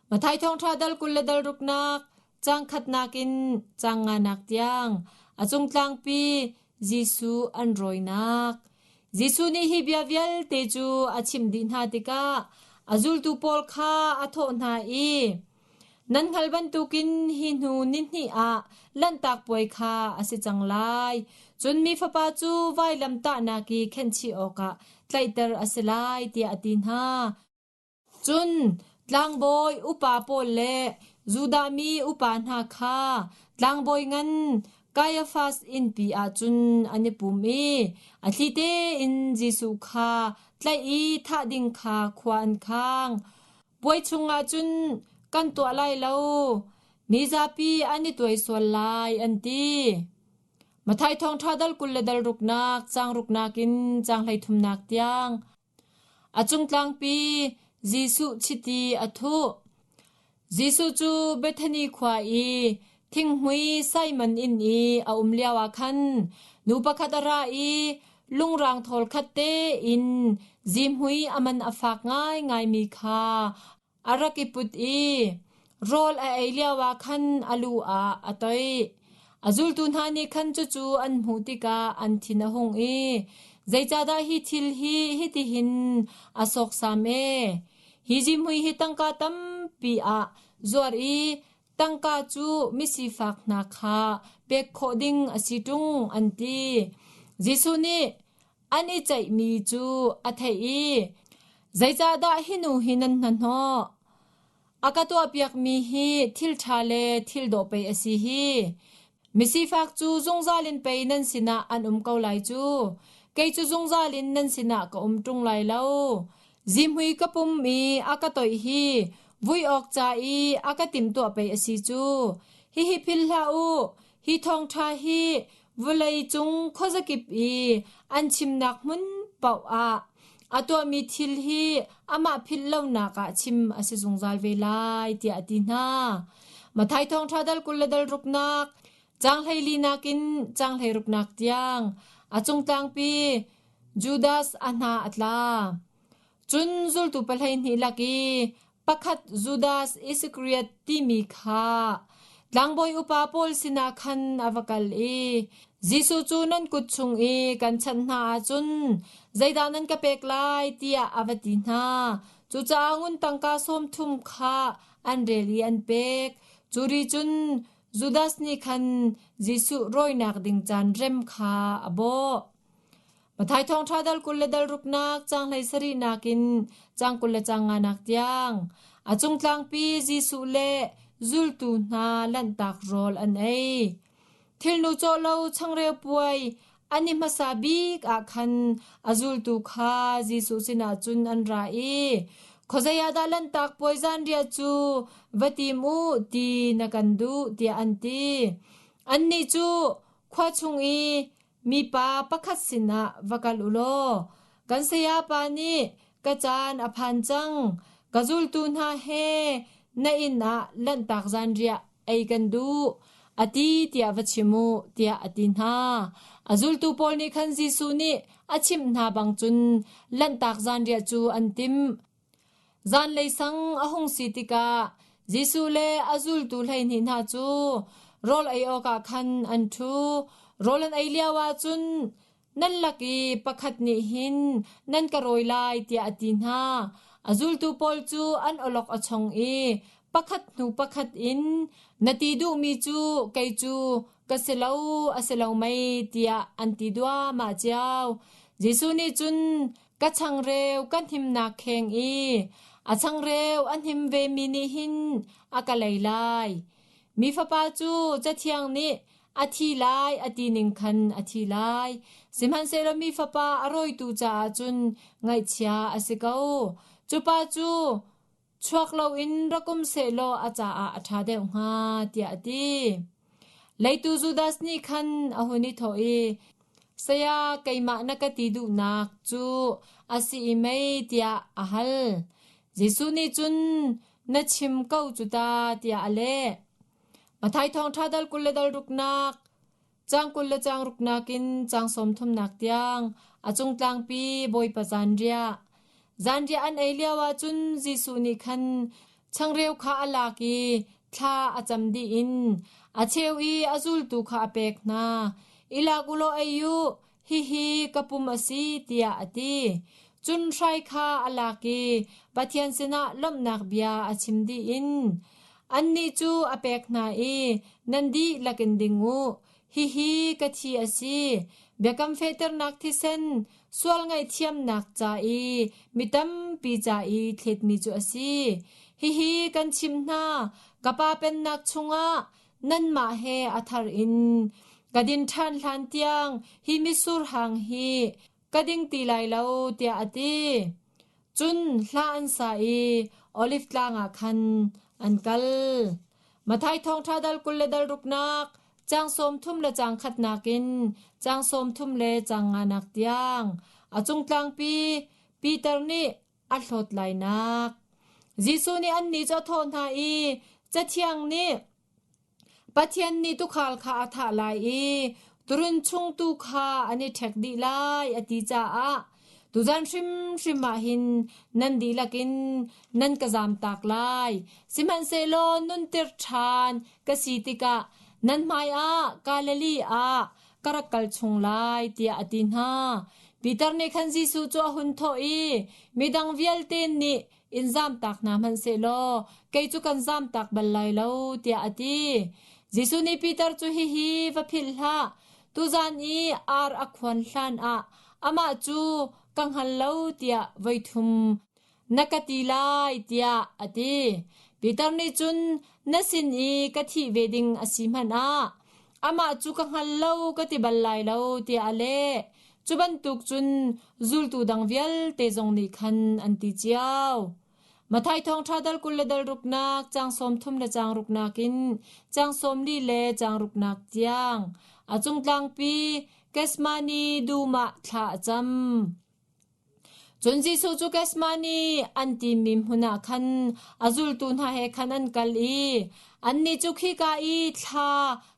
Matthai thawngṭha dal 20 le dal ruknak, caang khatnak in caang nganak tiang, a cung tlangpi Jesuh an rawinak. Jesuh nih hi bia vialte cu a chimh dih hna tikah a zultu pawl kha a thawh hna i, Nan hngalh bantukin hi hnu nihnih ah Lanhtak Puai kha a si cang lai. Cun mi Fapa cu vailamtahnak i khenhchih awkah tlaihter a si lai, tiah a ti hna. Cun tlangbawi upa pawl le Judah mi upa hna kha tlangbawi ngan Kaiafas innpi ah cun an i pum i a thli tein Jesuh kha tlaih i thah ding kha khua an khang. Puai chungah cun kan tuah lai lo, mizapi an i tuai sual lai, an ti. Matthai thawngṭha dal 20 le dal ruknak, caang ruknak in caang 33nak tiang. A cungtlangpi Jesuh chiti a thuh. Jesuh cu Bethany khua i thinghmui Simon inn i a um lioah khan nu pakhat a ra i lungrang thawl khat tein zihmui a man a fak ngaingaimi kha a rak i put i rawl a ei lioah khan a lu ah a toih. A zultu hna nih khan cucu an hmuh tikah an thin a hung i, Zeicahdah hi thil hi hitihin a sawksam ee? Hi zihmui hi tangka tampi ah zuar i tangka cu misifak hna kha pek khawh ding a si ṭung, an ti. Jesuh nih an i ceihmi cu a theih i, Zeicahdah hi nu hi nan hnahnawh? A ka tuahpiakmi hi thil ṭha le thil dawh pei a si hi. Misifak cu zungzal in pei nan sinah an um ko lai cu. Kei cu zungzal in nan sinah ka um ṭung lai lo. Zihmui ka pum i a ka toih hi vui awk ca i a ka timhtuah pei a si cu. Hihi philh hlah u, hi thawngṭha hi vawlei cung khuazakip i an chimnak hmun paoh ah a tuahmi thil hi amah philh lonak ah chim a si zungzal ve lai tiah a ti hna. Matthai thawngṭha dal 20 le dal ruknak, caang 14 in caang 16nak tiang a cungtlangpi Judas a hna a tla. Cun zultu 12 lak i pakhat Judas Iskariot timi kha tlangbawi upa pawl sinah khan a va kal i Jesuh cu nan kut chung i kan chanh hna ahcun zeidah nan ka pek lai tiah a va ti hna. Cucaah ngun tangka 30 kha an rel i an pek. Cu ri cun Judas nih khan Jesuh rawinak ding caan rem kha a bawh. Matthai thawngṭha dal 20 le dal ruknak, caang 17nak in caang 20 le caang nganak tiang a cungtlangpi Jesuh le zultu hna lanhtak rawl an ei. Thilnu cawh lo changreu puai an i hmasa bik ah khan a zultu kha Jesuh sinah cun an ra i khuazei ah dah lanhtak puai zanriah cu va tim u ti na kan duh tiah an ti. Annih cu khua chung i Mipa pakhat sinah va kal u law, kan sayapa nih ka caan a phan cang, ka zultu hna he na inn ah lanhtak zanriah ei kan duh, a ti tiah va chim u, tiah a ti hna. A zultu pawl nih khan Jesuh nih a chimh hna bang cun lanhtak zanriah cu an timh. Zanlei sang a hung si tikah Jesuh le a zultu 12 hna cu rawl ei awkah khan an ṭhu. Rawl an ei lioah cun nan lak i pakhat nih hin nan ka rawi lai tiah a ti hna. A zultu pawl cu an awlok a chong i pakhat hnu pakhat in na ti duhmi cu kei cu ka si lo a si lo mei tiah an ti duahmah cio. Jesuh nih cun Ka changreu ka hnimnak kheng i a changreu a hnim vemi nih hin a ka lei lai. Mi fapa cu Cathiang nih a thi lai a ti ning khan a thi lai. Sihmanhsehlaw mi fapa a rawitu caah cun ngaihchia a si ko. Cu pa cu Chuak loin rak um sehlaw a caah a ṭha deuh hnga, tiah a ti. Leitu Judas nih khan a hun i thawh i, Saya, keimah na ka ti duhnak cu a si i mei, tiah a hal. Jesuh nih cun, Na chim ko cu ta, tiah a leh. Matthai thawngṭha dal 20 le dal ruknak, Caang 20 le caang ruknak in caang 30nak tiang a cungtlangpi Bawipa zanriah. Zanriah an ei lio ahcun Jesuh nih khan Changreu kha a lak i thla a cam dih in a cheu i a zultu kha a pek hna. I lak u law ei u, hihi ka pum a si, tiah a ti. Cun hrai kha a lak i Pathian sinah lawmhnak bia a chim dih in annih cu a pek hna i, Nan dihlak in ding u, hihi ka thi a si. Biakam fehternak thisen, sual ngaihthiamnak ca i mi tampi ca i thletmi cu a si. Hihi kan chimh hna, ka Pa pennak chungah nanmah he a thar in ka din ṭhan hlan tiang hi mitsur hang hi ka ding ti lai lo, tiah a ti. Cun hla an sa i Oliv tlang ah khan an kal. Matthai thawngṭha dal 20 le dal ruknak, caang 30 le caang khatnak in caang 30 le caang nganak tiang a cung tlangpi Peter nih a hlawt lainak. Jesuh nih annih cu a thawh hna i Cathiang nih Pathian nih tuukhal kha a thah lai i tuurun chung tuu kha an i ṭhek dih lai a ti caah tuzan hrimhrim ah hin nan dihlak in nan ka zamtak lai. Sihmanhsehlaw nuntir ṭhan ka si tikah nan hmaiah Galilee ah ka rak kal chung lai tiah a ti hna. Peter nih khan Jesuh cu a hun thawh i midang vialte nih in zamtak hna hmanhsehlaw kei cu kan zamtak bal lai lo tiah a ti. Jesuh nih Peter cu hihi va philh hlah, tuzan i ar a khuan hlan ah amah cu ka hngal lo tiah voithum na ka ti lai tiah a ti. Peter nih cun na sin i ka thih ve ding a si hmanh ah amah cu ka hngal lo ka ti bal lai lo tiah a leh. Cu bantuk cun zultu dang vialte zong nih khan an ti cio. Matthai thawngṭha dal 20 le dal ruknak, caang 30 le caang ruknak in caang 40 le caang ruknak tiang a cung tlangpi Gethsemane dum ah thla a cam. Cun Jesuh cu Gethsemane an timi hmun ah khan a zultu hna he khan an kal i annih cu khika i thla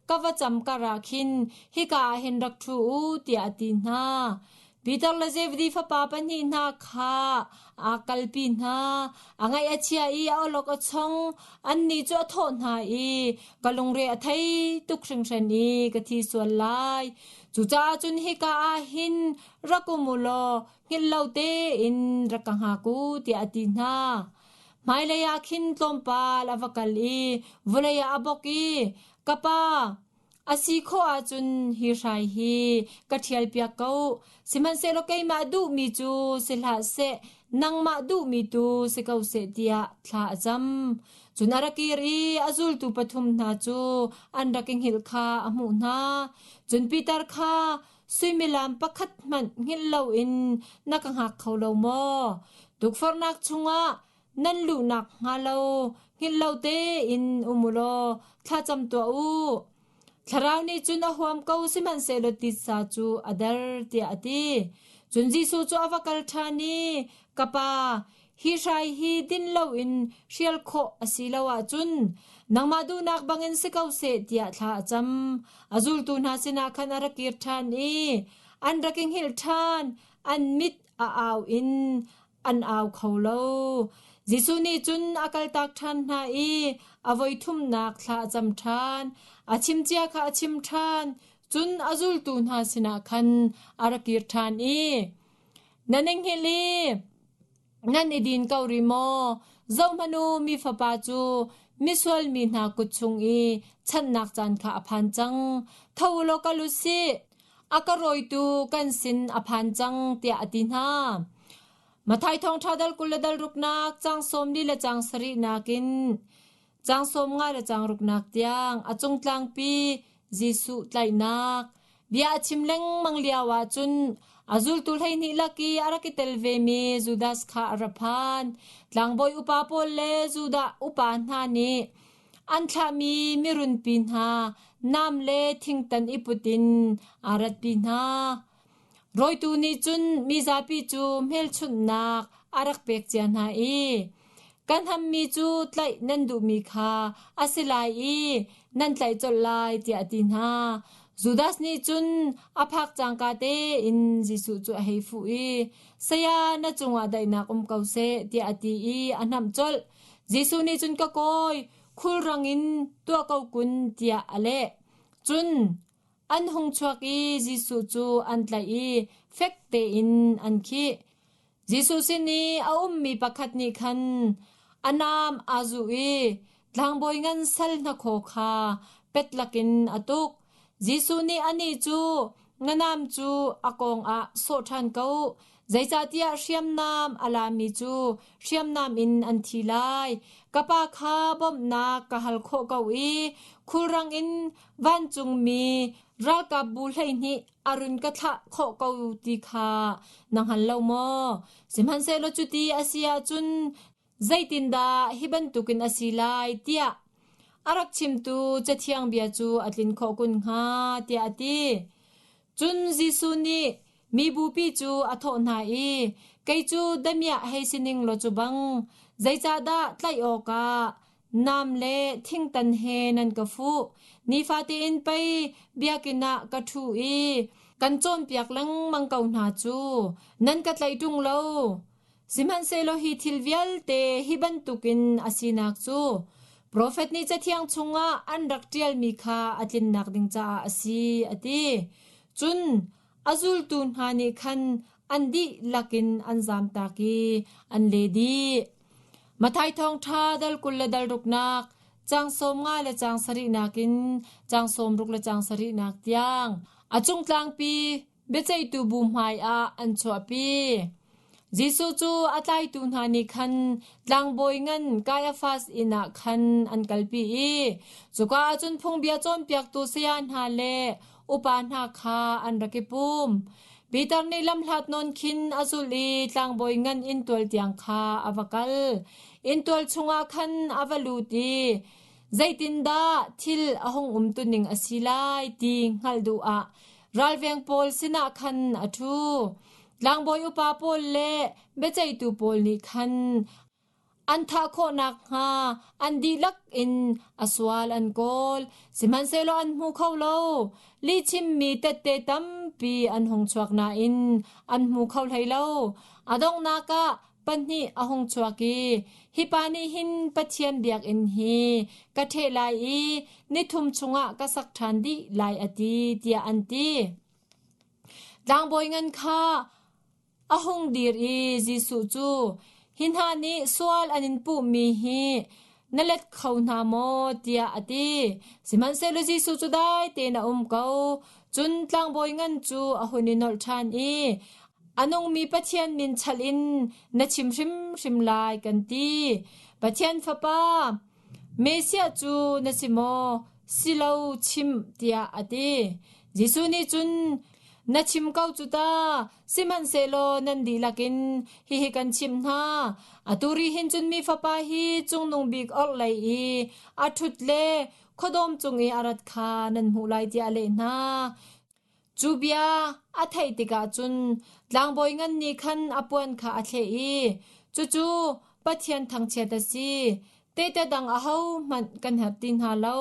ka va cam karah khin hika ah hin rak ṭhu u tiah a ti hna. Peter le Zebedi fapa pahnih hna kha aa kalpi hna. A ngaih a chia i a awlok a chong. Annih cu a thawh hna i ka lungre a thei tuk hringhran i ka thi sual lai. Cucaah cun hika ah hin rak um u law hngilh lo tein rak ka hngak u tiah a ti hna. Hmailei ah khin tlawmpal a va kal i vawlei ah a bawk i ka pa a si khawh ahcun hi hrai hi ka ṭhialpiak ko sihmanhsehlaw keimah duhmi cu si hlah seh nangmah duhmi tu si ko seh tiah thla a cam. Cun a ra kir i a zultu pathum hna cu an rak i hngilh kha a hmuh hna. Cun Peter kha suimilam pakhat hmanh hngilh loin na ka hngak kho lo maw? Tukforhnak chungah nan luhnak hnga lo hngilh lo tein um u law thlacam tuah u. Thlarau nih cun a huam ko sihmanhsehlaw titsa cu a der tiah a ti. Cun Jesuh cu a va kal ṭhan i, Ka pa, hi hrai hi din loin hrial khawh a si lo ahcun nangmah duhnak bangin si ko seh tiah thla a cam. A zultu hna sinah khan a ra kir ṭhan i an rak i hngilh ṭhan, an mit a au in an au kho lo. Jesuh nih cun a kaltak ṭhan hna i a voi thumnak thla a cam ṭhan. A chim cia kha a chim ṭhan. Cun a zultu hna sinah khan a ra kir ṭhan i, Nan i hngilh i nan i din ko rih maw? Zohhmanh u, mi fapa cu misual mi hna kut chung i chanhnak caan kha a phan cang. Tho u law kal u sih. A ka rawitu kan sin a phan cang, tiah a ti hna. Matthai thawngṭha dal 20 le dal ruknak, caang 40 le caang sarihnak in caang 50 le caang ruknak tiang a cung tlangpi Jesuh tlaihnak bia a chim lengmang lio ah cun a zultu 12 lak i a rak i tel vemi Judas kha a ra phan. Tlangbawi upa pawl le Judah upa hna nih an thlahmi mirunpi hna nam le thingtan i put in aa ratpi hna. Rawitu nih cun mizapi cu hmelchunhnak a rak pek cia hna i kan hammi cu tlaih nan duhmi kha a si lai i nan tlaih colh lai tiah a ti hna. Judas nih cun a phak cangka tein Jesuh cu a hei fuh i, Saya, na cungah daihnak um ko seh, tiah a ti i a hnamh colh. Jesuh nih cun ka kawi, khulrang in tuah ko kun tiah a leh. Cun an hung chuak i Jesuh cu an tlaih i fek tein an khih. Jesuh sin i a ummi pakhat nih khan a naam aa zuh i tlangbawi ngan sal hnakhaw kha pet lakin a tuk. Jesuh nih anih cu, Na naam cu a kawng ah sawh ṭhan ko, zeicahtiah hriamnam a lami cu hriamnam in an thi lai. Ka Pa kha bawmhnak ka hal khawh ko i khulrang in vancungmi ralkapbu 12 a run ka thlah khawh ko ti kha na hngal lo maw? Sihmanhsehlaw cuti a si ahcun zeitindah hi bantukin a si lai tiah a rak chimtu Cathiang bia cu a tlin khawh kun hnga tiah a ti. Cun Jesuh nih mi bupi cu a thawh hna i, Kei cu damiah hei si ning law cu bang, zeicahdah tlaih awkah Nam le thingtan he nan ka fuh. Nifate in pei biakinn ah ka ṭhu i kan cawnpiak lengmang ko hna cu. Nan ka tlaih ṭung lo. Sihmanhsehlaw hi thil vialte hi bantukin a sinak cu profet nih Cathiang chungah an rak ṭialmi kha a tlinnak ding caah a si, a ti. Cun a zultu hna nih khan an dihlak in an zamtak i an le dih. Matthai thawngṭha dal 20 le dal ruknak, caang 15 le caang sarihnak in caang 60 le caang sarihnak tiang a cung tlangpi biaceihtu bu hmaiah an chuahpi. Jesuh cu a tlaitu hna nih khan tlangbawi ngan Kaiafas inn ah khan an kalpi i cuka ah cun phungbia cawnpiaktu saya hna le upa hna kha an rak i pum. Peter nih lamhlat nawn khin a zulh i tlangbawi ngan inntual tiang kha a va kal. Inntual chungah khan a va lut i zeitindah thil a hung umtuning a si lai ti hngalh duh ah ralveng pawl sinah khan a ṭhu. Tlangbawi upa pawl le biaceihtu pawl nih khan An thah khawh nakhnga an dihlak in a sual an kawl, sihmanhsehlaw an hmu kho lo. Lihchimmi tette tampi an hung chuak nain an hmu kho hlei lo. A donghnak ah pahnih a hung chuak i, Hi pa nih hin Pathian biakinn hi ka ṭheh lai i nithum chungah ka sak ṭhan dih lai a ti, tiah an ti. Tlangbawi ngan kha A hung dir i Jesuh cu, Hi hna nih sual an in puhmi hi na let kho hna maw? tiah a ti. Sihmanhsehlaw Jesuh cu dai tein a um ko. Cun tlangbawi ngan cu a hun i nolh ṭhan i, A nungmi Pathian min chalh in na chim hrimhrim lai, kan ti. Pathian Fapa, Messiah cu na si maw? Si lo chim, tiah a ti. Jesuh nih cun, Na chim ko cu ta, sihmanhsehlaw nan dihlak in hihi kan chimh hna. Atu ri hin cun mi fapa hi cungnung bik orhlei i a ṭhut le khuadawm cung i a rat kha nan hmuh lai tiah a leh hna. Cu bia a theih tikah cun tlangbawi ngan nih khan a puan kha a thleh i, Cucu Pathian thangchiat a si. Tehte dang ahohmanh kan herh ti hna lo.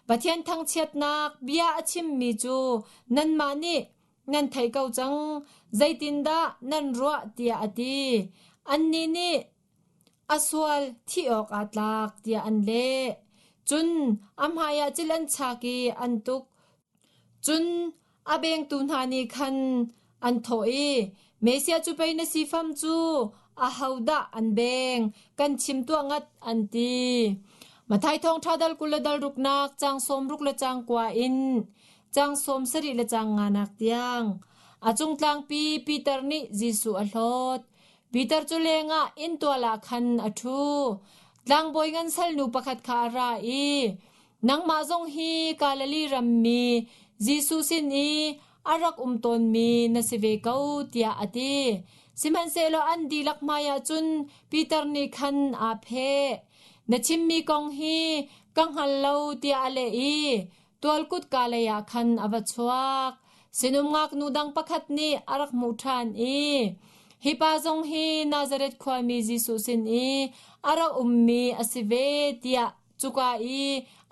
Pathian thangchiatnak bia a chimmi cu nanmah nih nan theih ko cang. Zeitindah nan ruah tiah a ti. Annih nih a sual thih awk aa tlak tiah an leh. Cun a hmaiah cil an chak i an tuk. Cun a bengtu hna nih khan an thawh i, Messiah cu pei na si fam cu, ahodah an beng, kan chim tuah ngat, an ti. Matthai thawngṭha dal 20 le dal ruknak caang 60 le caang kua in caang 70 le caang nganak tiang. A cung tlangpi Peter nih Jesuh a hlawt. Peter cu lengah inntual ah khan a ṭhu. Tlangbawi ngan salnu pakhat kha a ra i, Nangmah zong hi Galilee rammi Jesuh sin i a rak um tawnmi na si ve ko, tiah a ti. Sihmanhsehlaw an dihlak hmaiah cun Peter nih khan aa pheh. Na chimmi kong hi ka hngal lo, tiah a leh i tual kutka leiah khan a va chuak. Sinum ngaknu dang pakhat nih a rak hmuh ṭhan i, Hi pa zong hi Nazareth khuami Jesuh sin i a rak ummi a si ve, tiah cuka i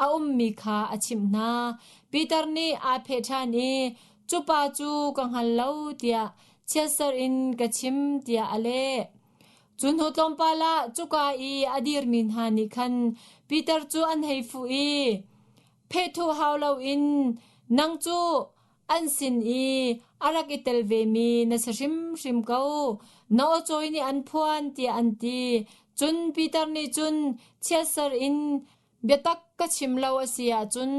a ummi kha a chimh hna. Peter nih aa pheh ṭhan i, Cu pa cu ka hngal lo, tiah chiatser in ka chim, tiah a leh. Cu hnu tlawmpal ah cuka i a dirmi hna nih khan Peter cu an hei fuh i, Phehthuh hau loin nang cu an sin i a rak i tel vemi na si hrimhrim ko. Na aw-cawi nih an phuan, tiah an ti. Cun Peter nih cun chiatser in Biatak ka chim lo a si ahcun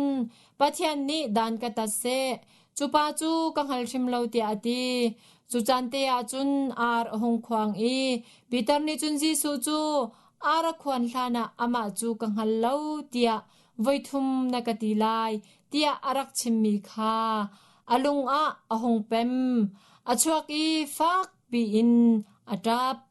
Pathian nih dan ka tat seh. Cu pa cu ka hngal hrim lo tiah a ti. Cu caan te ah cun ar a hung khuang i Peter nih cun Jesuh cu ar a khuan hlanah amah cu ka hngal lo tiah voithum na ka ti lai tiah a rak chimmi kha a lung ah a hung pem. A chuak i fak piin a ṭap.